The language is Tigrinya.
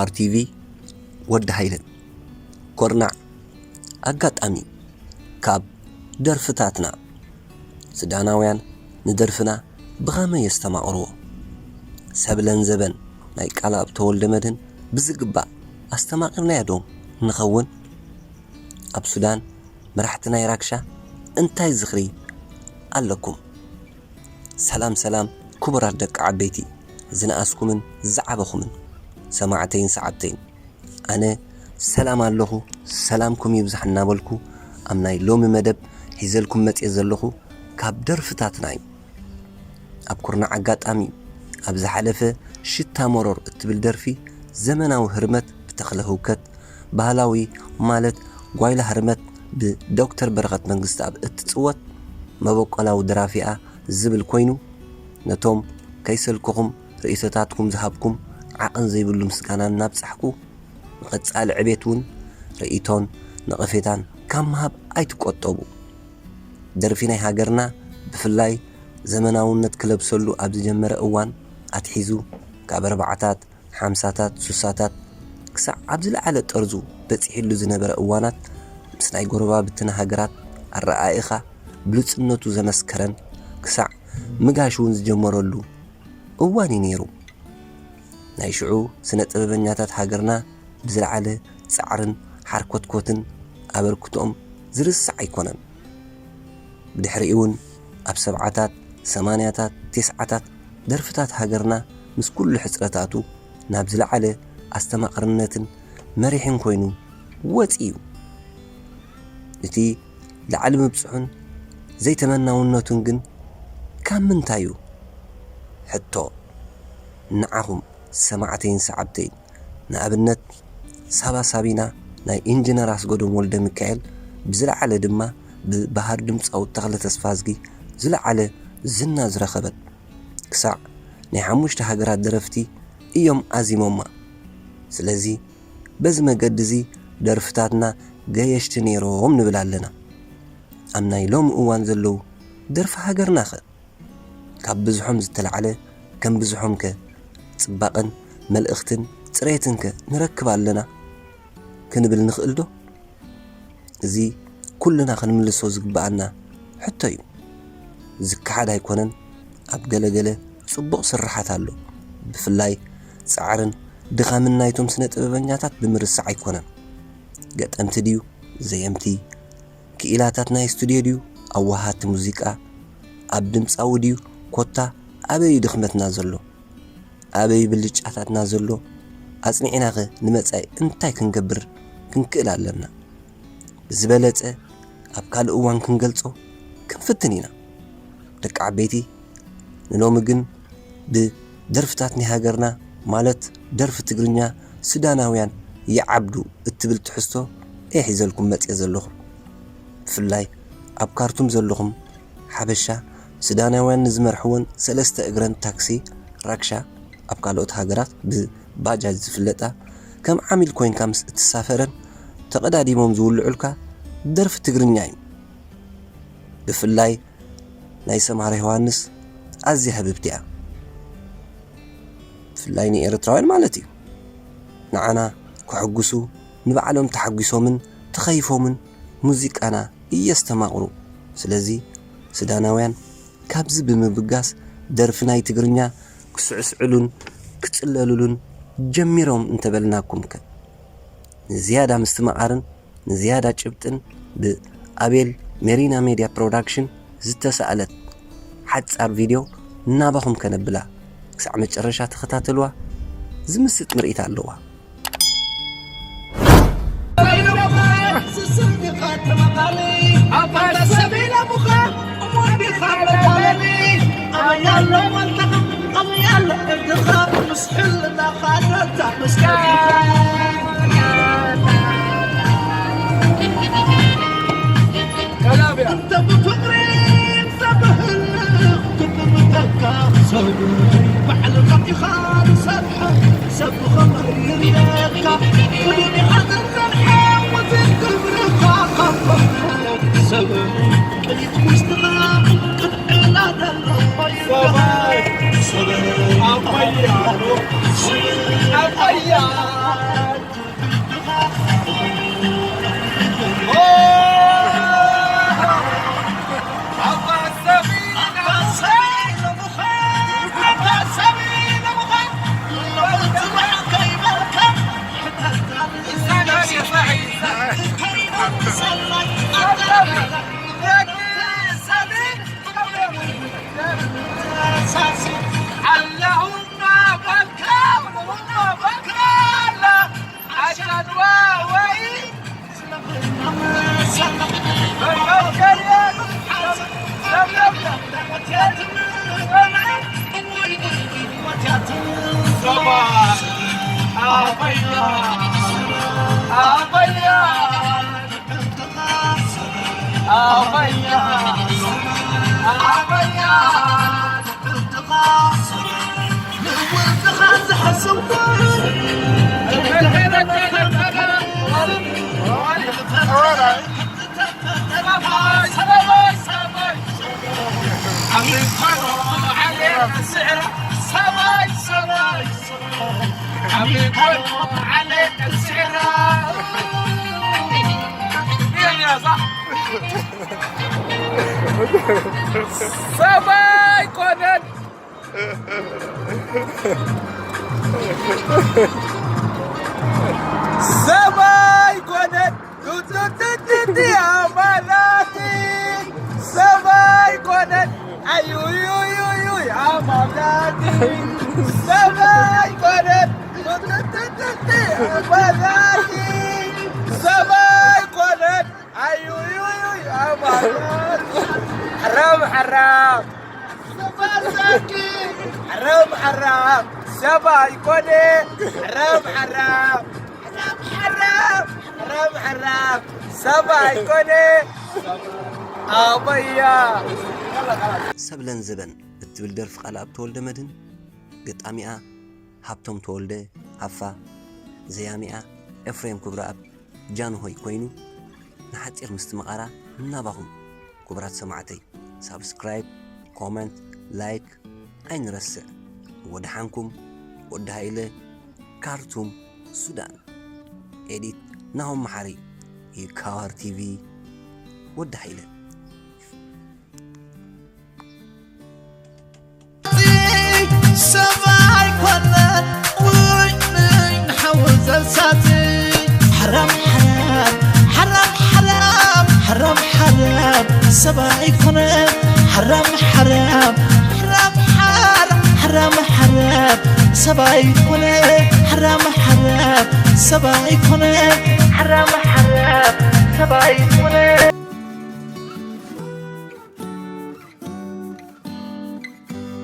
ኣር ቲ ቪ ወዲ ሃይለን። ኮርናዕ ኣጋጣሚ ካብ ደርፍታትና። ስዳናውያን ንደርፍና ብኸመይ የስተማቕርዎ? ሰብለን ዘበን ናይ ቃልኣብ ተወልደ መድህን ብዝግባእ ኣስተማቒርናዮ ዶ ንኸውን? ኣብ ሱዳን መራሕቲ ናይ ራክሻ እንታይ ዝኽሪ ኣለኩም? ሰላም ሰላም ክቡራት ደቂ ዓበይቲ፣ ዝነኣስኩምን ዝዓበኹምን ሰማዕተይን ሰዓብተይን፣ ኣነ ሰላም ኣለኹ፣ ሰላምኩም ይብዛሕ እናበልኩ ኣብ ናይ ሎሚ መደብ ሒዘልኩም መፅየ ዘለኹ ካብ ደርፍታትና እዩ። ኣብ ኩርናዕ ኣጋጣሚ ኣብ ዝሓለፈ ሽታ መሮር እትብል ደርፊ ዘመናዊ ህርመት ብተኽለ ህውከት፣ ባህላዊ ማለት ጓይላ ህርመት ብዶክተር በረኸት መንግስተኣብ እትጽወት መበቆላዊ ደራፊኣ ዝብል ኮይኑ፣ ነቶም ከይሰልክኹም ርእይቶታትኩም ዝሃብኩም ዓቐን ዘይብሉ ምስጋና እናብጻሕኩ፣ ንቐጻሊ ዕቤት እውን ርእይቶን ነቐፌታን ካብ ምሃብ ኣይትቆጠቡ። ደርፊ ናይ ሃገርና ብፍላይ ዘመናውነት ክለብሰሉ ኣብ ዝጀመረ እዋን ኣትሒዙ፣ ካብ ኣርባዓታት፣ ሓምሳታት፣ ሱሳታት ክሳዕ ኣብ ዝለዓለ ጠርዙ በጺሕሉ ዝነበረ እዋናት፣ ምስ ናይ ጎረባብትና ሃገራት ኣረኣኢኻ ብሉጽነቱ ዘመስከረን ክሳዕ ምጋሽ እውን ዝጀመረሉ እዋን እዩ ነይሩ። ናይ ሽዑ ስነ ጥበበኛታት ሃገርና ብዝለዓለ ጻዕርን ሓርኮትኮትን ኣበርክቶኦም ዝርሳዕ ኣይኮነን። ብድሕሪኡ እውን ኣብ ሰብዓታት፣ ሰማንያታት፣ ቴስዓታት ደርፍታት ሃገርና ምስ ኩሉ ሕጽረታቱ ናብ ዝለዓለ ኣስተማቕርነትን መሪሕን ኮይኑ ወጺኡ እዩ። እቲ ላዕሊ ምብጽሑን ዘይተመናውነቱን ግን ካብ ምንታይ እዩ? ሕቶ ንዓኹም ሰማዕተይን ሰዓብተይን። ንኣብነት ሳባ ሳቢና ናይ ኢንጂነር ኣስገዶም ወልደ ሚካኤል፣ ብዝለዓለ ድማ ብባህር ድምጻዊ ተኽለ ተስፋዝጊ ዝለዓለ ዝና ዝረኸበት፣ ክሳዕ ናይ ሓሙሽተ ሃገራት ደረፍቲ እዮም ኣዚሞማ። ስለዚ በዚ መገዲ እዚ ደርፍታትና ገየሽቲ ነይሮም ንብል ኣለና። ኣብ ናይ ሎሚ እዋን ዘለዉ ደርፊ ሃገርናኸ? ካብ ብዝሖም ዝተላዕለ ከም ብዝሖምከ ጽባቐን መልእኽትን ጽሬትንከ ንረክብ ኣለና ክንብል ንኽእል ዶ? እዚ ኩልና ክንምልሶ ዝግብኣና ሕቶ እዩ። ዝከሓድ ኣይኮነን፣ ኣብ ገለ ገለ ጽቡቕ ስርሓት ኣሎ። ብፍላይ ጻዕርን ድኻምን ናይቶም ስነ ጥበበኛታት ብምርሳዕ ኣይኮነን። ገጠምቲ ድዩ ዘየምቲ፣ ክኢላታት ናይ ስቱድዮ ድዩ ኣዋሃድቲ ሙዚቃ፣ ኣብ ድምጻዊ ድዩ፣ ኮታ ኣበይ እዩ ድኽመትና ዘሎ? ኣበይ ብልጫታትና ዘሎ? ኣጽኒዕናኸ ንመጻኢ እንታይ ክንገብር ክንክእል ኣለና? ብዝበለጸ ኣብ ካልእ እዋን ክንገልጾ ክንፍትን ኢና። ደቂ ዓበይቲ፣ ንሎሚ ግን ብደርፍታት ናይ ሃገርና፣ ማለት ደርፊ ትግርኛ፣ ሱዳናውያን ይዓብዱ እትብል ትሕዝቶ እየ ሒዘልኩም መጽየ ዘለኹ። ብፍላይ ኣብ ካርቱም ዘለኹም ሓበሻ፣ ሱዳናውያን ንዝመርሕወን ሰለስተ እግረን ታክሲ ራክሻ፣ ኣብ ካልኦት ሃገራት ብባጃጅ ዝፍለጣ፣ ከም ዓሚል ኮይንካ ምስ እትሳፈረን ተቐዳዲሞም ዝውልዑልካ ደርፊ ትግርኛ እዩ። ብፍላይ ናይ ሰምሃር ዮሃንስ ኣዝያ ህብብቲ እያ። ብፍላይ ንኤርትራውያን ማለት እዩ። ንዓና ከሐጉሱ፣ ንባዕሎም ተሓጒሶምን ተኸይፎምን ሙዚቃና እየስተማቕሩ። ስለዚ ሱዳናውያን ካብዚ ብምብጋስ ደርፊ ናይ ትግርኛ ክስዕስዕሉን ክጽለሉሉን ጀሚሮም እንተበልናኩምከ? ንዝያዳ ምስትምቓርን ንዝያዳ ጭብጥን ብኣቤል ሜሪና ሜድያ ፕሮዳክሽን ዝተሳእለት ሓጻር ቪድዮ ናባኹም ከነብላ። ክሳዕ መጨረሻ ተኸታተልዋ፣ ዝምስጥ ምርኢት ኣለዋ። اللهم بارك، اللهم بارك. أشهد وي. صباح. أبيض. أبيض. أبيض. ሰባይ ኮነን። ሰባይ ኮነን። ቱቱቱቱቲ ኣማላቲ። ሰባይ ኮነን። ኣዩዩዩዩይ ኣማላቲ። ሰባይ ኮነን። ቱቱቱቱቲ ኣማላቲ። ሰባይ ኮነን። ኣዩዩዩይ ኣማላቲ። ሓራም ሓራም። ሰባሳኪ። ሓራም ሓራም። ሰባይ ኮነ። ሓራም ሓራም። ሓራም ሓራም። ሓራም ሓራም። ሰባይ ኮነ። ኣበያ። ሰብለን ዝበን እትብል ደርፊ ቃልኣብ ተወልደ መድህን፣ ገጣሚኣ ሃብቶም ተወልደ ሃፋ፣ ዘያሚኣ ኤፍሬም ክብረኣብ ጃንሆይ ኮይኑ፣ ንሓጺር ምስትምቓራ ናባኹም ክቡራት ሰማዕተይ። ሳብስክራይብ፣ ኮመንት፣ ላይክ ኣይንረስዕ። ወደሓንኩም። ወዲ ሃይለ፣ ካርቱም፣ ሱዳን። ኤዲት ናሆም መሓሪ፣ ይካዋር ቲቪ፣ ወዲ ሃይለ። ሰብኣይ ኮነ ውይ ንሓወዘሳት ሓራም ሓራም ሓራም ሓራም ሓራም ሓራም ሰብኣይ ኮነ ሓራም ሓራም ሓራም ሓራም ሓራም ሓራም ሰብኣይ ኮነ ሓራም ሓራም ሰብኣይ ኮነ ሓራም ሓራም ሰብኣይ ኮነ